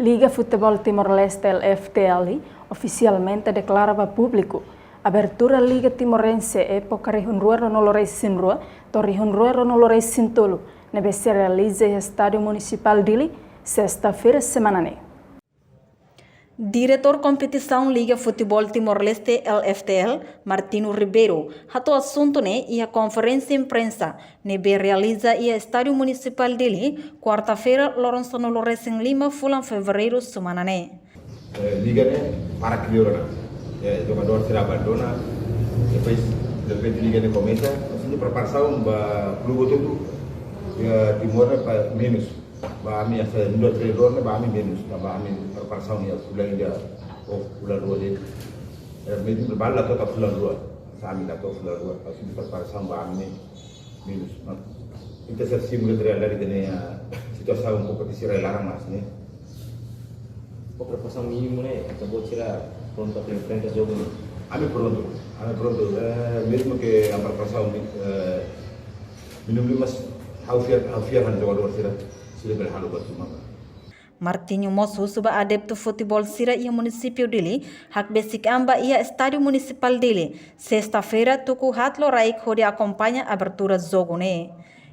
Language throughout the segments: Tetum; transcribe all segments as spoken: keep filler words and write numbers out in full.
Liga Futebol Timor-Leste, L F T L, ofisialmente deklara ba públiku abertura Liga Timorense époka rihun rua ruanulu resin rua to'o rihun rua ruanulu resin tolu, ne'ebé sei realiza iha Estádiu Munisipál Dili, sesta-feira semana ne'e. Diretór Kompetisaun Liga Futebol Timor-Leste, L F T L, Martinho Ribeiro, hato'o asuntu ne'e iha konferénsia imprensa ne'ebé realiza iha Estádiu Munisipál Dili, kuarta-feira, loron sanulu resin lima fulan Fevereiru semana ne'e. Eh, liga ne'e para kriou ona. Eh, jogadór sira abandona, depois, depois liga ne'e komesa, maibé preparasaun ba klube hotu-hotu, eh, Timor ne'e ba menus. Ba ami, hanesan nu'udar treinadór ne'e ba ami menus, ba ami preparasaun iha fulan ida ou fulan rua de'it. Eh, maibé balu la to'o fulan rua, hanesan ami la to'o fulan rua, hanesan preparasaun ba ami ne'e menus. Entaun, sei simula realidade ne'e, ah, situasaun kompetisi rai-laran, mas ne'e. Preparasaun mínimu ne'e, ita-boot sira prontu atu enfrenta jogu ne'e? Ami prontu, ami prontu. Eh, mezmu ke ami preparasaun, eh, mínimu, mas ha'u fiar, ha'u fiar hanesan jogadór sira, sira bele halo buat ruma. Martinho mós husu ba adeptu futeból sira iha munisípiu Dili, hakbesik an ba iha Estádiu Munisipál Dili, sesta-feira, tuku haat loraik hodi akompaña abertura jogu ne'e.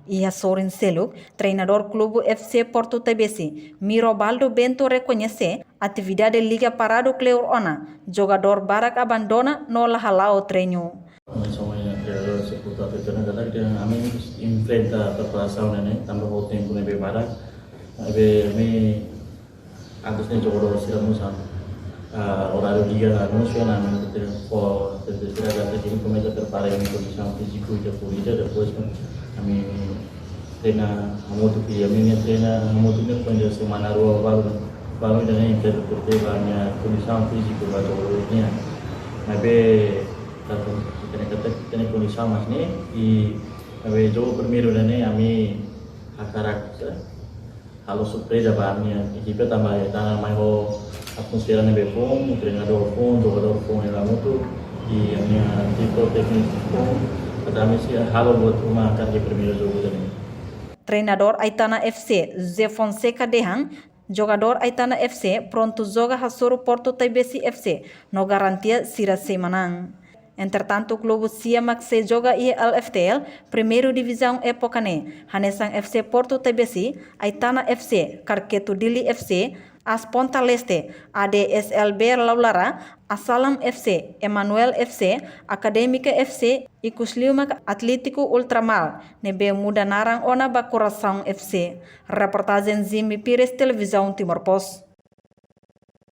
Iha sorin seluk, treinadór klube F C Porto Taibesi, Mirobaldo Bento, rekoñese atividade liga paradu kleur ona, jogadór barak abandona no la hala'o treinu. Ami semua yang treinadór, se Porto Taibesi, katak ami enfrenta preparasaun ne'e tanba ho tempu ne'ebé barak. Ne'ebé ami antes ne'e jogadór sira mós, ah, oráriu liga la anunsia, ami tenke fó, tenke sira katak komesa prepara ami kondisaun fíziku ita por ita, depois ami treina hamutuk, ami treina hamutuk ne'e kuandu semana rua balu, balu ida-ne'e ita tenke ba ami-nia kondisaun fíziku ba jogadór nian. Maibé, tanba ita-nia katak, ita-nia kondisaun mak ne'e, i maibé jogu primeiru ida-ne'e ami hakarak, eh, halo surpreza ba ami-nia ekipa tanba ita mai ho atmosfera ne'ebé foun, treinadór foun, jogadór foun, hela hamutuk, i ami-nia diretór tékniku foun, katak ami sei halo buat ruma karik primeiru jogu ida-ne'e. Treinadór Aitana F C, José Fonseca, dehan, jogadór Aitana F C prontu joga hasoru Porto Taibesi F C, no garantia sira sei manán. Entretantu, klube sia mak sei joga iha L F T L, Primeira Divizaun époka ne'e, hanesan F C Porto Taibesi, Aitana F C, Karketu Dili F C, AS Ponta Leste, A D S L B Laulara, Asalam F C, Emanuel F C, Akadémika F C, ikus liu mak Atlético Ultramar, ne'ebé muda naran ona ba Coração F C. Reportajen Jimmy Pires, Televizaun Timor Post.